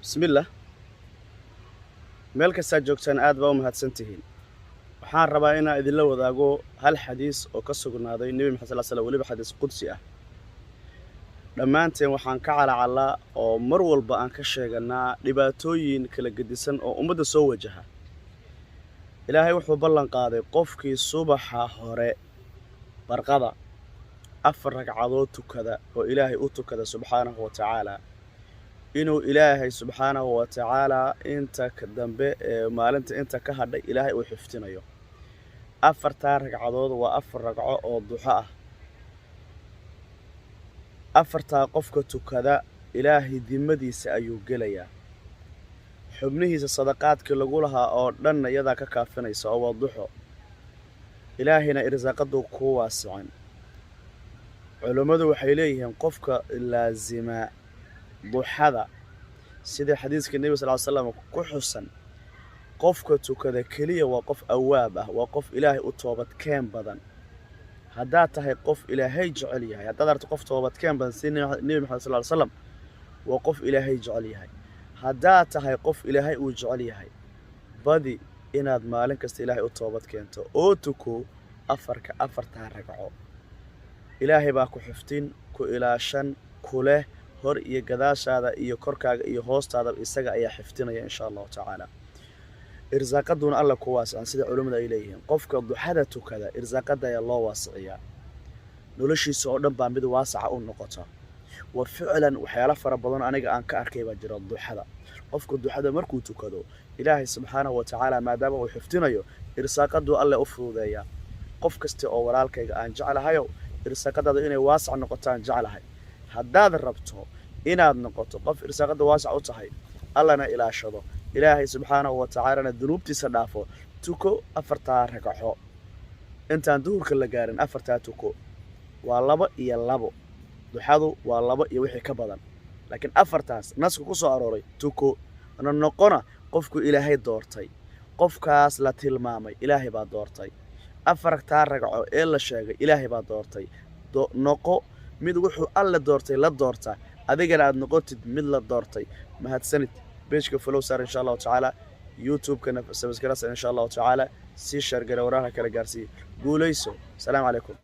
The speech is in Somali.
Bismillah. Meel kastaad joogtaan, aad baa u mahadsan tihiin. Waxaan rabaa inaan idinla wadaago hal xadiis oo ka sugnaaday Nebi Maxamed sal slam, weliba xadiis qudsi ah. Dhammaanteen waxaan ka calacalaa oo mar walba aan ka sheeganaa dhibaatooyin kala gedisan oo ummadda soo wajaha. Ilaahay wuxuu ballan qaaday qofkii subaxa hore barqada 4 ragcadood tukada oo Ilaahay u tukada subxaanahu wa tacaala, inuu Ilaahay subxaanahu wa tacaalaa inta dambe ee maalinta inta ka hadhay Ilaahay uu xiftinayo. Afartaa ragcadood waa 4 ragco oo duxo ah. Afartaa qofka tukada, Ilaahay dimadiisa ayuu gelayaa, xubnihiisa sadaqaadkii lagu lahaa oo dhanna iyadaa ka kaafinaysa, oo waa duxo. Ilaahayna irsaaqaduu kuu waasicin. Culummadu waxay leeyihiin, qofka laasima duxada sida xadiiska Nebiga sal ly slam ku xusan, qofka tukada keliya waa qof awaab ah, waa qof Ilaahay u toobadkeen badan. Haddaad tahay qof Ilaahay jecel yahay, haddaad aragto qof toobadkeen badan sida Nebi Maxamed sal ly slam, waa qof Ilaahay jecel yahay. Haddaad tahay qof Ilaahay uu jecel yahay, badi inaad maalin kasta Ilaahay u toobad keento oo tuko afartaa ragco. Ilaahay baa ku xiftin, ku ilaashan, ku leh hor iyo gadaashaada iyo korkaaga iyo hoostaada. Isaga ayaa xiftinaya, insha Allahu tacaala. Irsaaqaduna Alla ku waasican, sida culimmadu ay leeyihiin. Qofka duxada tukada irsaaqada ayaa loo waasiciyaa, noloshiisa oo dhan baa mid waasaca u noqota. Wa ficlan, waxyaalo fara badan aniga aan ka arkay baa jira. Duxada, qofka duxada markuu tukado, Ilaahay subxaanahu wa tacaala maadaama uu xifdinayo, irsaaqaduu Alle u fududeeyaa. Qof kasta oo walaalkayga aan jeclahayow, irsaaqadaadu inay waasac noqotaan jeclahay. Haddaad rabto inaad noqoto qof irsaaqada waasac u tahay, Allana ilaashado, Ilaahay subxaanahu wa tacaalana dunuubtiisa dhaafo, tuko afartaa ragco intaan duhurka la gaarin. Afartaa tuko, waa labo iyo labo. Duxadu waa labo iyo wixii ka badan, laakiin afartaas naska ku soo arooray tuko. Na noqona qofku Ilaahay doortay. Qofkaas la tilmaamay Ilaahay baa doortay. Afartaa ragco ee la sheegay Ilaahay baa doortay. Noqo mid wuxuu Alle doortay la doorta, adigana aad noqotid mid la doortay. Mahadsanid. Page-ka follow saar, insha Allahu tacaala. YouTube-kana subscribe, insha Allahu tacaala. Sii share garee, waraha kala gaarsiiye. Guulayso. Asalaamu calaykum.